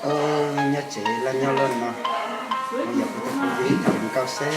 Nyob tsev laj nyob loj no, yog kuv tus phooj ywg ib tham hluas nkauj seb.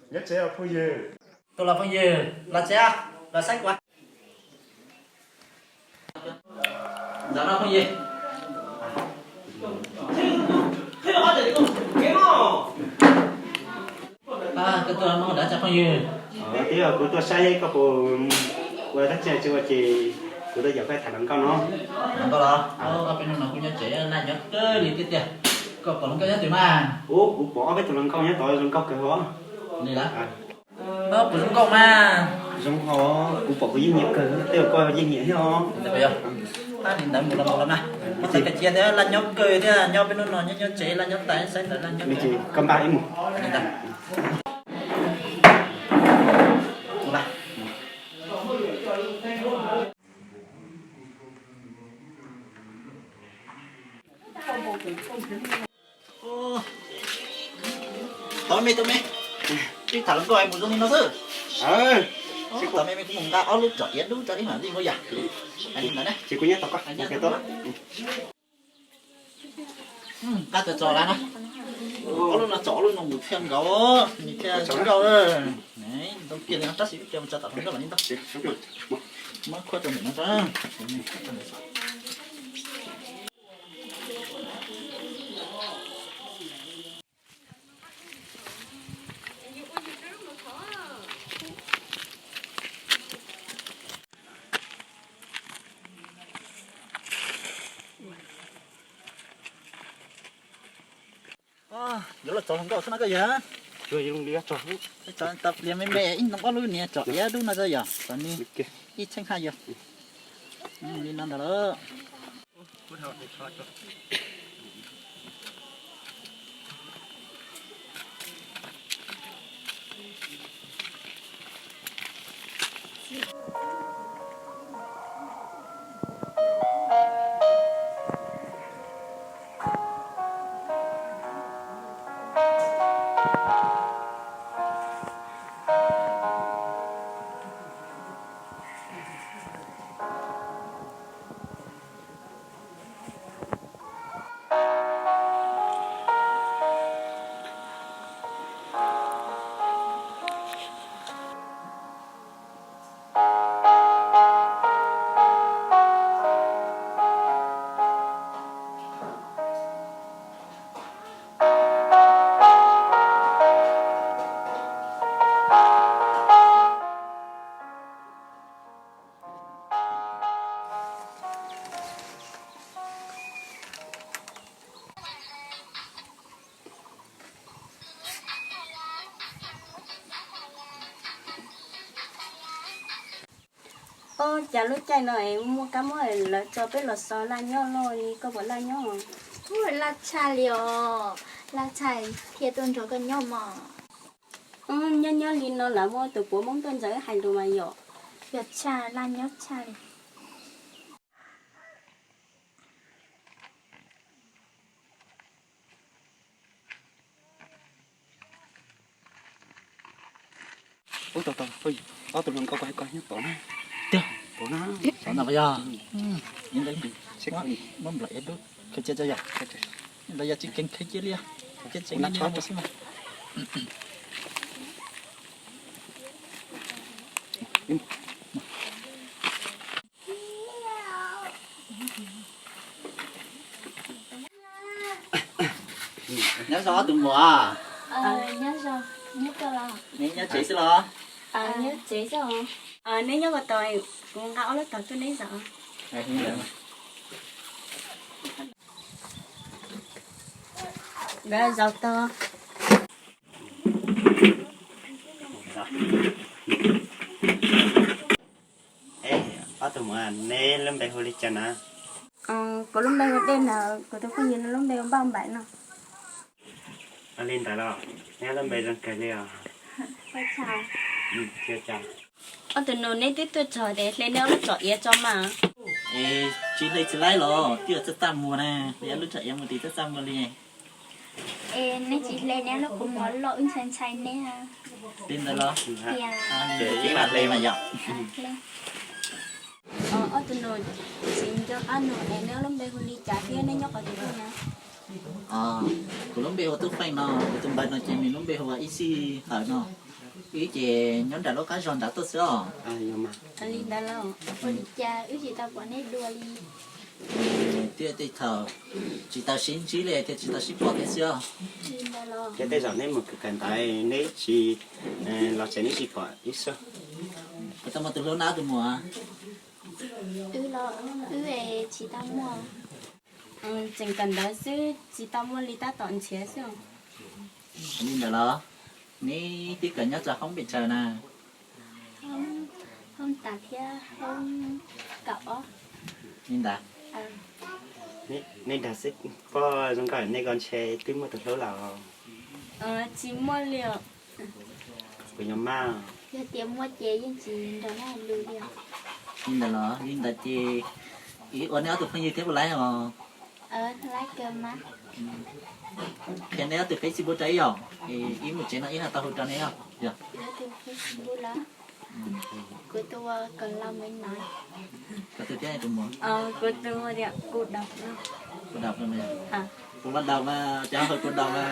Nyob tsev os phooj ywg. Tus los phooj ywg, los tsev, los saib kuv. Ntawm no phooj ywg. Koj tuaj mus nrad tso phooj ywg. Twb yog kuv tuaj saib koj puas ua dab tsi tsis ua ces kuv tuaj yaum koj tham hluas nkauj no. Hluas nkauj los? Koj peb hnub no kuj nyob tsev laj nyob kawg li tiag tiag. Koj pom hluas nkauj nyob twg mas? Ub, kuv pom ob peb tus hluas nkauj nyob tod zoo nkauj kawg hos. Li lawm. Koj puas zoo nkauj mas? Zoo hos, kuv pom kuv yeej nyiam kawg, tej zaum koj yeej nyiam thiab os. Li ntawd mus los mus los mas. Ua txhais tes cia thiab, laj nyob kawg thiab, nyob peb hnub no nyob nyob tsev laj nyob tas, saib ntawd laj nyob. Koj npaj ib mus. Li ntawd. Tau me, tau me. Peb tham hluas nkauj mus zoo li no xwb. Tau me, me kuv mus nqa ob lub tsom iav dub tso ib mam li mus yom. Ces kuv nyob tos koj. Nqa tso tso lawm na. Ob lub no tsom ob lub no mus thiaj nkaus, nws thiaj tsis nkauj. Ntoo kiag li no tab sis wb cia mus tso tom hluas nkauj los yeej tau. Muab khuab rau ntawm no tso. Yuav los txog hluas nkauj xwb no koj yawg. Tso pliag me me ib ntoo ob lub niag tsom iav dub no tso yom, kom nws ib tsheej haj yog. Li no ntag lawm. Ua cas lub caij no es muaj kab mob lawv tso peb los xaws laj nyob loj li, koj puas laj nyob? Laj tshaj li os, laj tshaj thiaj tuaj nrog koj nyob mog. Nyob nyob li no lawv muaj tus puav Hmoob tuaj ntsaws wb hais lus mas yom. Yog tshaj, laj nyob tshaj li. Ub, tau tau, ob tug hluas nkauj ko ko nyob tod na. Tiag, tod na, xyov ntawd yog. Muab nplaim dub, khaws cia tso yog. Ntawd yog tsis kheev khaws cia li, khaws cia tseem na tso xwb mas. Nyob zoo ob tug muam. Neb nyob tsev xwb los? Neb nyob ko taw, kuv nqa ob lub tog tuaj neb zaum. Nkawd zaum tog. Ob tug muam, neb lub npe hu li cas na? Kuv lub npe hu Dej na, kuv tus phooj ywg lub npe hu Npauj Npaim no. Li ntawd los, neb lub npe zoo kawg li os. Ob tug nus, neb twb tuaj txog tes hle neb ob lub tsom iav tso mas. Es tsis hle tsis laib los twb yuav txaj txaj muag na, hle ob lub tsom iav mus tes txaj txaj muag li. Es neb tsis hle neb lub qhov muag loj, wb ntshai ntshai neb. Li ntawd los? Ces ib mam hle mas yom. Ob tug nus, tsis nco qab nug es neb lub npe hu li cas thiab neb nyob qhov twg tuaj na? Kuv lub npe hu Tub Feej no, kuv tus npawg no ces nws lub npe hu ua Ib Xij Hawm no. Wb ces nyob nram lub qab zog nrad tuaj xwb os. Li ntawd los ua li cas wb tsis tau pom neb dua li? Thiaj tej thaum tsis tau sib ntsib li thiaj tsis tau sib pom thiab xwb os. Ces tej zaum neb mus kawm ntawv neb tsis los tsev neb tsis pom wb xwb. Puas tau muaj tus hlub na tus muam? Wb los wb tsis tau muaj. Tseem kawm ntawv xwb tsis tau muaj li, tab tom nrhiav xwb. Li ntawd los? Neb twb kawm nyob rau hoob pes tsawg na? Hoob tas thiab hoob kaum ob. Li ntawd. Nej dag xwb, poj zoo nkauj nej ko ntshe twb muaj tus hlub lawm. Tsis muaj li os. Kuv nyob mas. Yog tias muaj ces yeej tsis nrog nej hais lus li os. Li ntawd los? Li ntawd ces ib ua neb ob tug phooj ywg thiab puas laib os? Laib kawg mas. Qhia neb ob tug Facebook rau ib yom, ib mus tsev no ib ho tau hu rau neb os. Yog. Kuv tus ua Kom Lau Maiv Noiv. Koj tus thiab tus muam? Kuv tus ua tias Kuv Daus no. Kuv Daus no. Kuv Daus mas, cov hu Kuv Daus mas.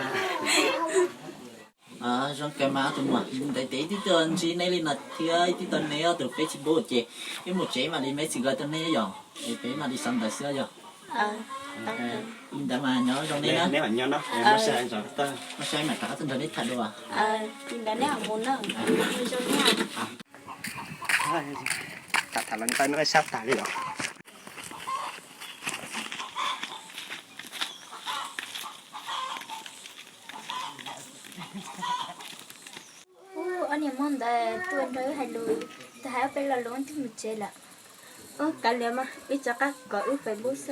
Zoo kawg mas tus muam, ntev ntev twb tuaj ntsib neb li no thiab twb tau neb ob tug Facebook ces ib mus tsev mam li Messenger rau neb yom, es peb mam li sau ntawv xwb yom. Li ntawd mas nyob zoo neb na. Neb mam nyob no, muaj saib mam rov qab tuaj nrog neb tham dua. Li ntawd neb mam mus na. Tham tham los ntawd no sab tag li os. Ub, ob niag Hmoob ntawd tuaj nrog wb hais lus, tus hais ob peb lo lus twb mus tsev lawm. Ub, kav liam mas, wb rov qab kov wb Facebook xwb.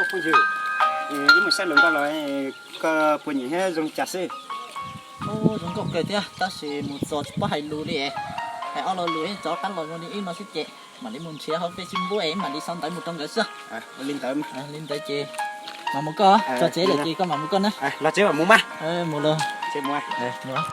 Phooj ywg, wb mus saib hluas nkauj los, koj puas nyiam thiab zoo cas xwb? Ub, zoo nkauj kawg thiab tab sis mus txog tsis paub hais lus li. Hais ob lo lus rov qab los zoo li wb no xwb ces mam li mus nrhiav hauv Facebook es mam li sau ntawv mus rau nkawd xwb. Li ntawd, li ntawd ces mam mus koj, txog tsev lawm ces koj mam mus koj na. Los tsev mam mus mas. Mus los.